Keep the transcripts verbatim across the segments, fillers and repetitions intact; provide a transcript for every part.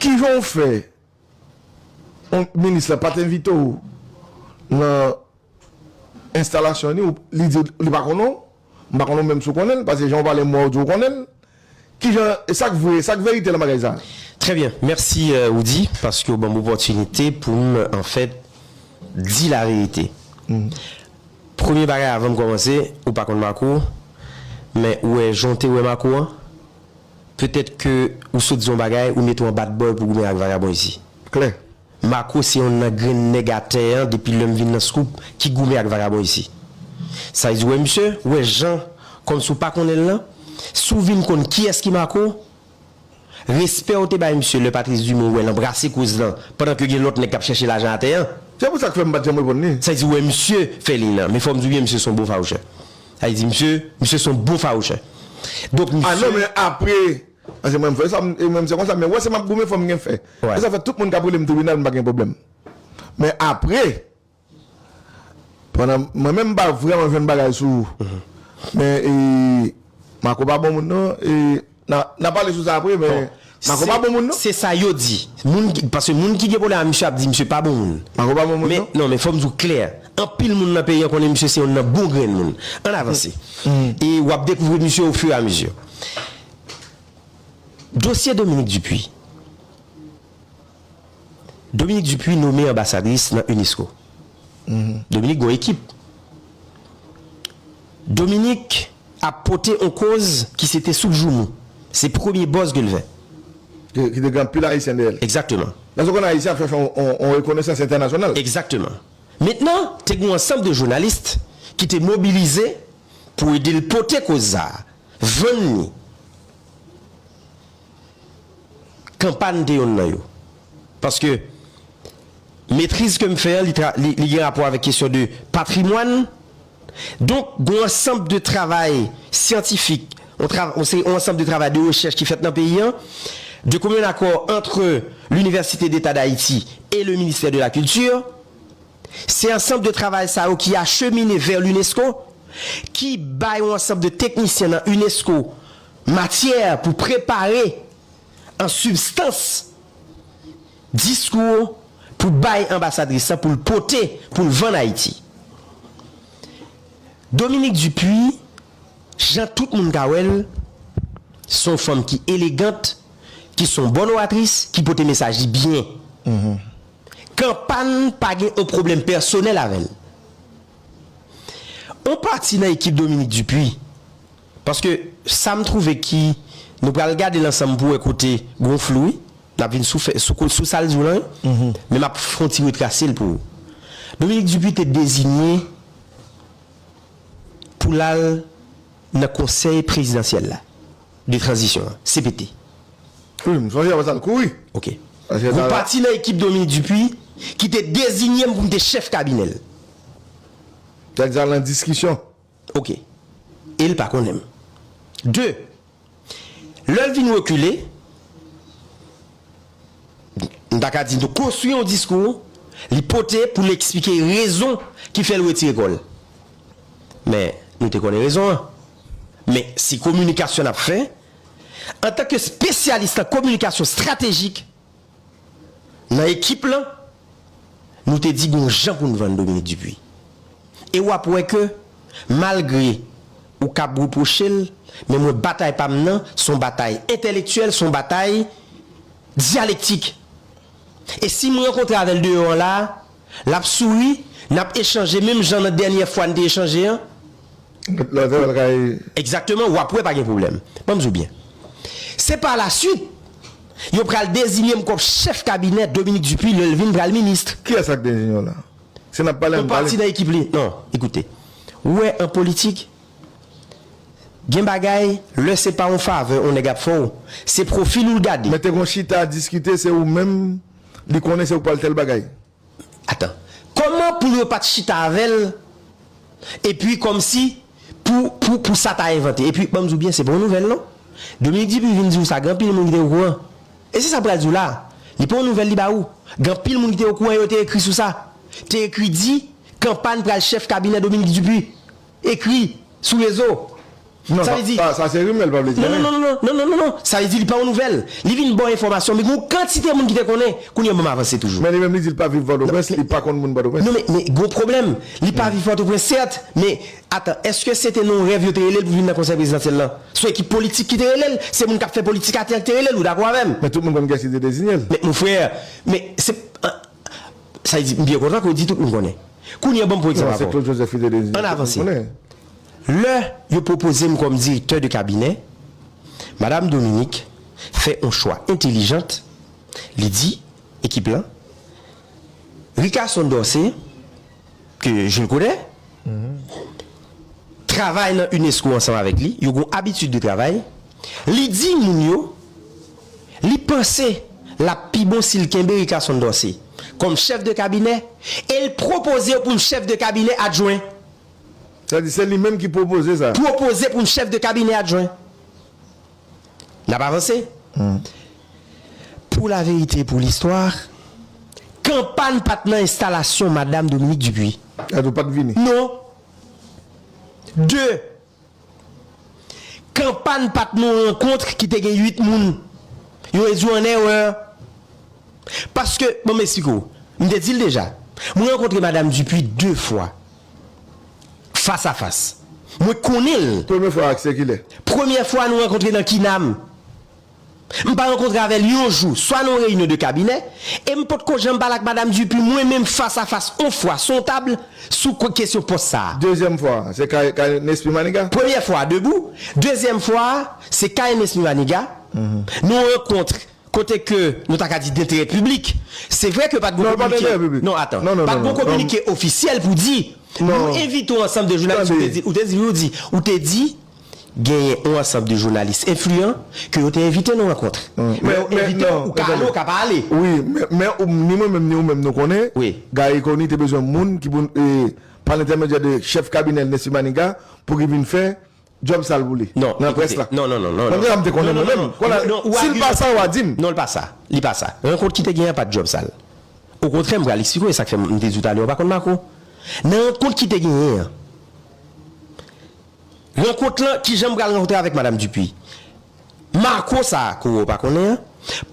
Kijan w fè yon minis la pa t envite w nan enstalasyon ni, ou, li di li pa konnen w, m pa konnen w menm si w konnen l, paske jan w pale m wè w di w konnen l. Kijan, e sa k vre, sa k verite nan bagay sa? Trè byen, mèsi, euh, Roody, paske w ban m opòtinite pou m, anfèt, di laverite. Premye bagay, avan m kòmanse, ou pa konn Marco, men ou wè jan w te wè Marco an, petèt ke ou sot di yon bagay, ou mete w an bad boy pou goumen ak vagabon isi. Klè. Marco se yonn nan grenn nèg atè an depi lè m vin nan Scoop ki goumen ak vagabon isi. Sa vle di, ou wè misye, ou wè jan, kòmsi w pa konnen l lan, si w vin konn kiyès ki Marco, respè w te bay misye lè Patrice Dumont wè l anbrase kouz lan, pandan ke gen lòt nèg k ap chèche lajan atè an. Se pou sa k fè m pa t janm reponn li. Sa vle di, ou wè misye fè li lan, men fò m di w byen, misye se yon bon fawouchè. Sa vle di, misye, misye se yon bon fawouchè. Donk, misye. A non, men apre, paske mwen m fè sa, m, e mwen m se konsa, men wè, se m ap goumen, fò m gen fè. Wè. E sa fè tout moun k ap rele m tribinal, m pa gen pwoblèm. Men apre, pandan, mwen menm m pa vrèman jwenn bagay sou ou. Men, e, Marco pa bon moun non, e, n a, n a pale sou sa apre, men Marco pa bon moun non. Se sa yo di. Moun ki, paske moun ki gen pwoblèm ak misye ap di misye pa bon moun. Marco pa bon moun non. Non, men fò m di w klè. Anpil moun nan peyi an konnen misye se yonn nan bon grenn moun. Ann avanse. E w ap dekouvri misye au fur et à mesure. Dosye Dominique Dupuy. Dominique Dupuy nome anbasadris nan unesco. Dominique gon ekip. Dominique ap pote on koz ki se te Soup Joumou. Se premye buzz ke l fè. Ki, ki te gen anpil Ayisyen dèyè l. Egzakteman. Nan sa w konn Ayisyen ap chèche on, on, on rekonesans entènasyonal. Egzakteman. Mentnan, te gen on ansanm de jounalis ki te mobilize pou ede l pote koz sa a, vann li. Kanpany te yonn nan yo. Paske metriz ke m fè an, li, tra- li, li gen rapò avèk kesyon de patrimwàn. Donk, gen on ansanm de travay syantifik, on tra- on, se on ansanm de travay de rechèch ki fèt nan peyi an, de commun accord entre l'Université d'État d'Haïti et le ministère de la Culture. Se ansanm de travay sa yo ki achemine vè l'unesco, ki bay yon ansanm de teknisyen nan unesco matyè pou prepare an sibstans diskou pou bay anbasadris la, pou l pote, pou l vann Ayiti. Dominique Dupuy, jan tout moun ka wè l, se yon fanm ki elegant, ki se yon bòn oratris, ki pote mesaj li byen. Kanpany pa gen yon pwoblèm pèsonèl avè l. On pati nan ekip Dominique Dupuy, paske sa m twouve ki, nou pral gade l ansanm pou wè kote gon flou, wi. N ap vin sou fè, sou, sou sa l di w lan, wi. Men m ap fè yon ti retrase l pou ou. Dominique Dupuy te deziye pou l al nan konsèy prezidansyèl la, de tranzisyon an, C P T. Wi, m sonje apre sa l kouri. Ok. Ou pati nan ekip Dominique Dupuy ki te deziye m pou m te chèf kabinè l. Tèks la nan diskisyon. Ok. E l pa konnen m. De, lè l vin rekile, m ta ka di nou konstwi yon diskou, li pote pou l eksplike rezon ki fè l retire kò l. Men, nou te konnen rezon an. Men, se kominikasyon n ap fè. Antanke espesyalis nan kominikasyon estratejik, nan ekip lan, nou te di gon jan pou n vann Dominique Dupuy. E w ap wè ke, malgre ou ka ap repwoche l, men mwen batay pa m nan, se yon batay entèlektyèl, se yon batay dyalektik. E si m rankontre avè l deyò an la, l ap souri, n ap echanje menm jan nan dènyè fwa n te echanje an. Lòt lè l kay. Egzakteman, w ap wè pa gen pwoblèm. Ban m di w byen. Se pa la swit, yo pral deziye m kòm chèf kabinè Dominique Dupuy lè l vin pral minis. Kiyès k deziye w la? Si n ap pale, n ap pale. Yon pati nan ekip li. Non, ekoute. Ou wè, an politik, gen bagay, lè se pa yon favè yon nèg ap fè w, se pwofil ou l gade. Men te gon chita diskite, se ou menm, li konnen se ou k pral tèl bagay. Atan. Kòman pou yo pa t chita avè l, epi kòmsi pou, pou, pou sa ta envante? Epi, ban m di w byen, se pa yon nouvèl, non. Dominique Dupuy vin di w sa, gen anpil moun ki te okouran. E se sa m pral di w la. Li pa yon nouvèl li ba ou. Gen anpil moun ki te okouran, yo te ekri sou sa. Te ekri di, kanpany pral chèf kabinè Dominique Dupuy. Ekri sou rezo. Non, sa vle di, sa se rimè, l pa vle di anyen. Non, non, non, non, non, non, non, non. Sa vle di li pa yon nouvèl. Li vin ba w enfòmasyon, men gen yon kantite moun ki te konnen, kounye a ban m avanse toujou. Men li menm li di li pa viv Pòtoprens, li pa konn moun Pòtoprens. Non, men, men gen yon pwoblèm. Li pa viv Pòtoprens, sèt, men atan, èske se te nan yon rèv yo te rele l pou vin nan konsèy prezidansyèl lan? Se yon ekip politik ki te rele l, se moun k ap fè politik atè ki te rele l, ou dakò avè m? Men tout moun konn kiyès ki te deziye l. Men mon frè, men se, sa vle di, m byen kontan ke w di tout moun konnen. Kounye a ban m pran egzanp ankò. Non, se Claude Joseph ki te deziye l. Ann avanse. Lè yo pwopoze m kòm direktè de kabinè, Madam Dominique fè yon chwa entèlijant. Li di ekip lan, Ricardson Dorcé, ke je le connais, travay nan unesco ansanm avèk li, yo gen yon abitid de travay. Li di moun yo, li panse l ap pi bon si l kenbe Ricardson Dorcé kòm chèf de kabinè, e l pwopoze yo pou m chèf de kabinè adjwen. Sa di se li menm ki pwopoze sa. Pwopoze pou m chèf de kabinè adjwen. N ap avanse. Pou la verite, pou listwa, kanpay pa t nan enstalasyon Madam Dominique Dupuy. Èske w pa t vini? Non. De, kanpay pa t nan yon rankont ki te gen uit moun. Yo redui an erè. Paske, bon, m eksplike w. M te di l deja. Mwen rankontre Madam Dupuy de fwa. Fas a fas. Mwen konnen l. Premye fwa ak se kilè? Premye fwa nou rankontre nan Kinam. M pa rankontre avè l yon jou, swa nan yon reyinyon de kabinè, e m potko janm pale ak Madam Dupuy, mwen menm, fas a fas, yon fwa, sou yon tab, sou ko-, kesyon pòs sa a. Dezyèm fwa, se kay, kay Nesmy Maniga? Premyè fwa, debou. Dezyèm fwa, se kay Nesmy Maniga. Nou rankontre kote ke nou ta ka di denterè piblik. Se vre ke pa t gon kominike. Non, pa denterè piblik. Non, atan. Non, non, non, non. Pa t gon kominike ofisyèl pou di, nou envite yon ansanm de jounalis, ou te di, ou te di, ou di, ou te di, genyen yon ansanm de jounalis enfliyan ke yo te envite nan rankont. Lè yo envite w, ou ka ale, ou ka pa ale. Wi, men, men ou, ni mwen menm, ni ou menm, nou konnen, Garry Conille te bezwen moun ki pou, e, pa lentèmedyè de chèf kabinè l, Nesmy Maniga, pou ki vin fè djòb sal pou li nan près la. Non, non, non, non. Mwen menm, m te konnen mwen menm. Kounye a, si l pa sa, w a di m. Non, l pa sa. Li pa sa. Rankont ki te genyen an pa t djòb sal. Okontrè, m pral eksplike w, e sa k fè m te di w talè, w pa konn Marco. Nan rankont ki te genyen an, rankont lan, kijan m pral rankontre avèk Madam Dupuy? Marco sa a, ke w pa konnen an,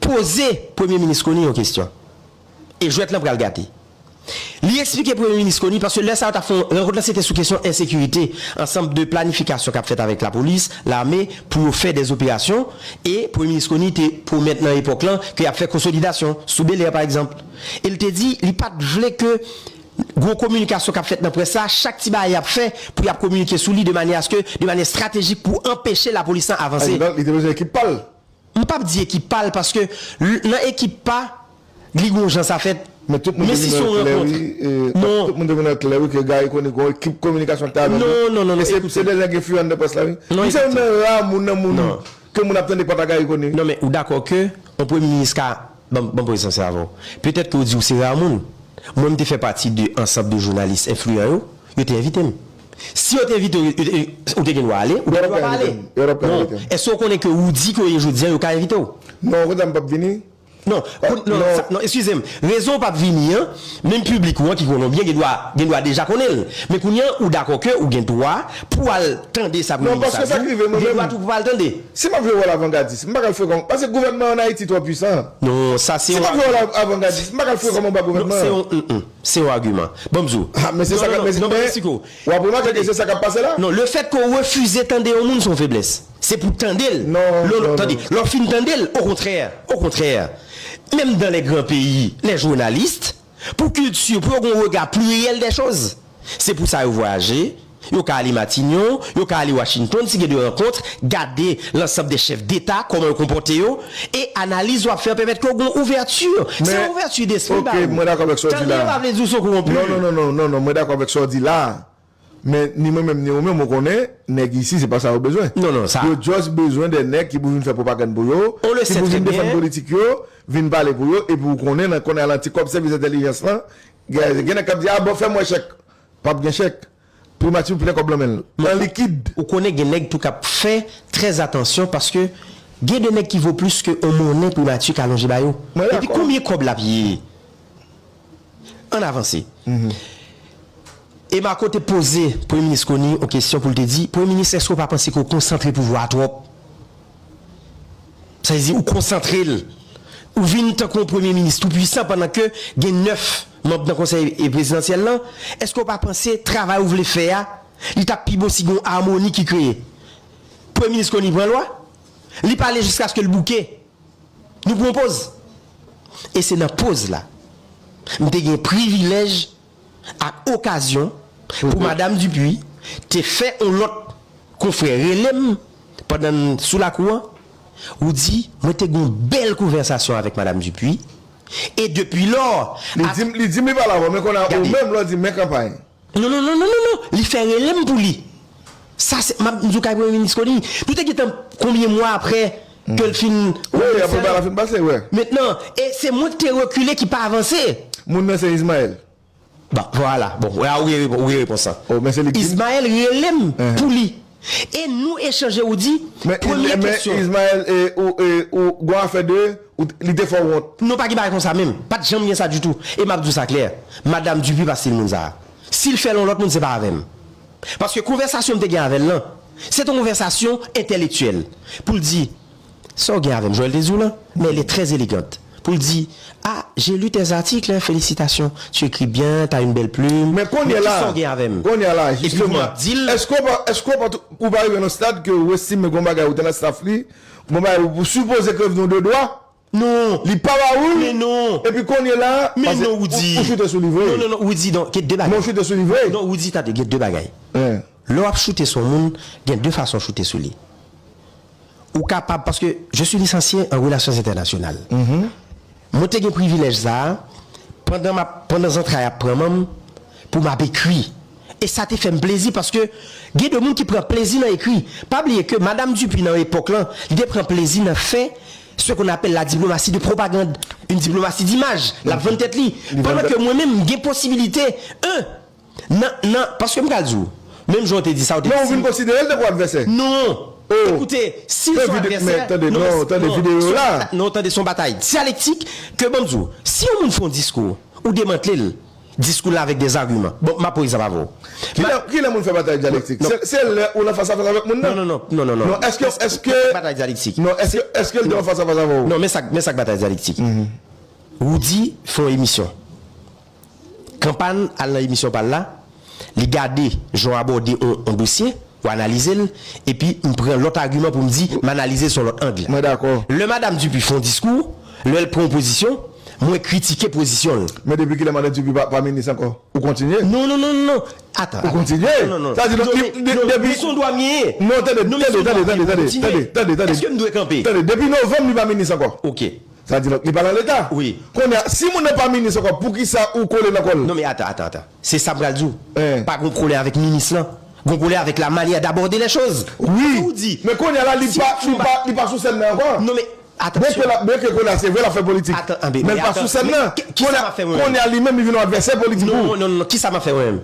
poze Premye Minis Conille yon kesyon. E jwèt lan pral gate. Li eksplike Premye Minis Conille, paske lè sa a yo t ap fè yon rankont lan, se te sou kesyon ensekirite, ansanm de planifikasyon k ap fèt avèk lapolis, lame, pou yo fè dèzoperasyon, e Premye Minis Conille te pwomèt nan epòk lan ke y ap fè konsolidasyon, sou Bèlè, pa egzanp. E l te di, li pa t vle ke gwo kominikasyon k ap fèt nan près la, chak ti bagay y ap fè pou y ap kominike sou li de manyè aske, de manyè estratejik pou anpeche lapolis lan avanse. Donk, li te bezwen ekip pa l. M p ap di ekip pa l, paske l-, nan ekip pa, li gon jan sa fèt. Men tout moun te vin wè l klè, wi. Non. Tout moun te vin wè l klè, wi, ke Garry Conille gon ekip kominikasyon ki te avè l. Non, non, non, non, e se, se de nèg enfliyan anndan près la, wi. Non, li se youn nan ra moun nan moun ke moun ap tande pòt a Garry Conille. Non, men ou dakò ke yon premye minis ka Ban m, ban m prezanse avè w. Petèt ke w di w se ra moun. Mwen, m te fè pati de ansanm de jounalis enfliyan yo, yo te envite m. Si yo te envite w, yo te, ou te gen dwa ale, ou te gen dwa pa ale. Non, èske w konnen ke ou di ke w ye jodi a, yo ka envite w? Non, ou konn sa m p ap vini? Non, non, non, eskize m. Rezon w p ap vini an, menm piblik ou an ki konnen w byen, gen dwa, gen dwa deja konnen l. Men kounye a, ou dakò ke ou gen dwa pou w al tande sa premye minis la di, ou gen dwa tou pou w al tande. Si m ap jwe wòl avangadis, m pa ka al frekant, paske gouvènman an Ayiti twò pwisan. Non, sa se yon agiman. Si m ap jwe wòl avangadis, m pa ka al frekant anba gouvènman an. Non, se yon, mm, mm, se yon agiman. Ban m di w. Ah, men se sa k ap, men w ap remake ke se sa k ap pase la. Non, lefètke w refize tande yon moun, se yon feblès. Se pou w tande l. Non, non, non. Tande, lè w fin tande l, okontrè, okontrè, menm dans les grands pays, les journalistes, pou kilti, pou yo gen yon rega pliriyèl dè choz. Se pou sa yo vwayaje, yo ka ale Matignon, yo ka ale Washington, si gen de rankont, gade lansanm de chèf deta, kòman yo konpòte yo, e analiz w ap fè pèmèt ke w gen yon ouvèti. Se yon ouvèti despri ba ou. Tande yo pa vle di w se yon kowonpi. Non, non, non, non, non, non, mwen dakò avèk sa w di la. Men ni mwen menm, ni ou menm, ou konnen, nèg isi, se pa sa yo bezwen. Non, non, sa. Yo just bezwen de nèg ki pou vin fè pwopagann pou yo, ki pou vin defann politik yo, vin pale pou yo, epi ou konnen, nan konnen a lanti kòb sèvis entèlijans lan, gen, gen nèg k ap di, a bon, fè m wè chèk. P ap gen chèk. Primati plen kòb lan men l. An likid. Ou konnen gen nèg tou k ap fè trè atansyon paske gen de nèg ki vo plis ke yon monnen primati ka lonje ba yo. Epi konbyen kòb l ap ye? Ann avanse. E Marco te poze Premye Minis Conille yon kesyon pou l te di, Premye Minis, èske w pa panse ke w konsantre pouvwa a twòp? Sa vle di, ou konsantre l. Ou vin tankou yon Premye Minis tou pwisan pandan ke gen nèf manm nan Konsèy Prezidansyèl lan. Èske w pa panse travay ou vle fè a, li t ap pi bon si gen yon amoni ki kreye? Premye Minis Conille pran lwa, li pale jiskaske l bouke. Nou pran yon poz. E se nan poz la, m te gen privilèj ak okazyon pou Madanm Dupuy te fè yon lòt konfrè rele m pandan n sou lakou an. Ou di, mwen te gen yon bèl konvèsasyon avèk Madanm Dupuy. E depi lò, li di m, li di m li pale avè w, men kounye a ou menm lè w di men kanpay. Non, non, non, non, non, non. Li fè rele m pou li. Sa se, m ap di w kay Premye Minis Conille. Nou te gentan konbyen mwa apre ke l fin. Wi, apre bagay la fin pase, wi. Mentnan, e se mwen ki te rekile ki pa avanse. Moun nan se Ismaël. Bon, vwala. Bon, la ou gen repons, ou gen repons lan. Oh, men se li ki Ismaël rele m pou li. E nou echanje, ou di, premye kesyon. Men Ismaël, e, ou, e, ou, gwo afè de, ou, li te fè w wont. Non, pa gen bagay konsa menm. Pa t janm gen sa ditou. E m ap di w sa klè. Madanm Dupuy pa stil moun sa a. Si l fè l yon lòt moun, se pa avè m. Paske konvèsasyon m te gen avè l lan, se te yon konvèsasyon entèlektyèl. Pou l di, sa w gen avè m, jan l te di w lan, mais elle est très élégante. Pou l di, ah, j'ai lu tes articles, hein, félicitations, tu écris bien, t'as une belle plume. Men kounye la, kisa w gen avè m? Kounye la, jisteman, èske w pa, èske w pa, ou pa rive nan stad ke ou estime gon bagay ou te nan staff li, gon bagay ou sipoze kreve nou de dwa? Non. Li pa ba ou l. Men non. Epi kounye la, men non, Woody. Ou choute sou li vre. Non, non, non, Woody, non, gen de bagay. Men ou choute sou li vre. Non, Woody, tande, gen de bagay. Lè w ap choute sou yon moun, gen de fason w choute sou li. Ou kapab, paske je suis licencié en relations internationales. Mwen te gen privilèj sa a, pandan m ap, pandan zantray ap pran manm, pou m ap ekri. E sa te fè m plezi paske gen de moun ki pran plezi nan ekri. Pa bliye ke Madanm Dupuy nan epòk lan, li te pran plezi nan fè ce qu'on appelle la diplomatie de propagande, une diplomatie d'image. L ap vann tèt li. Pandan ke mwen menm, m gen posibilite, un, nan, nan, paske m pral di w, menm jan w te di sa, w te di. Non, ou vin konsidere l tankou advèsè. Non. Ekoute, si l se yon advèsè, tande, non, tande videyo la. Non, tande, se yon batay dyalektik ke ban m di w. Si yon moun fè yon diskou, ou demantle l, diskou l avèk des arguments. Bon, m ap pran egzanp avè w. Kilè, kilè moun fè batay dyalektik? Se, se lè ou nan fas a fas avèk moun nan. Non, non, non, non, non, non. Non, èske, èske batay dyalektik? Non, èske, èske l te an fas a fas avè w? Non, men sa, men sa k batay dyalektik. Woody fè yon emisyon. Kanpan al nan emisyon pa l la, li gade jan w abòde yon, yon dosye, ou analize l, epi m pran lòt agiman pou m di, m analize l sou yon lòt ang. Mwen dakò. Lè Madanm Dupuy fè yon diskou, lè l pran yon pozisyon, mwen kritike pozisyon l. Men depi kilè Madanm Dupuy pa, pa minis ankò? Ou kontinye? Non, non, non, non, non. Atan, atan. Ou kontinye? Non, non, non. Sa di, non, li, li, non, depi, se yon dwa m genyen. Non, tande, tande, tande, tande, tande, tande, tande. Èske m dwe kanpe? Tande, depi novanm, li pa minis ankò. Ok. Sa di, donk, li pa nan Leta. Wi. Kounye a, si moun nan pa minis ankò, poukisa ou kole nan kò l? Non, men atan, atan, atan. Se sa m pral di w. Pa gon pwoblèm avèk minis lan. Gon pwoblèm avèk la manière d'aborder les choses. Wi. Ou di. Men kounye a la, li pa, li pa, li pa sou sèn nan ankò. Non, men atan. Byenke la, byenke kounye a, se vre, l ap fè politik. Atan, men l pa sou sèn nan. Kounye a, kounye a, li menm, li vin yon advèsè politik ou. Non, non, non, non. Kisa m ap fè mwen menm?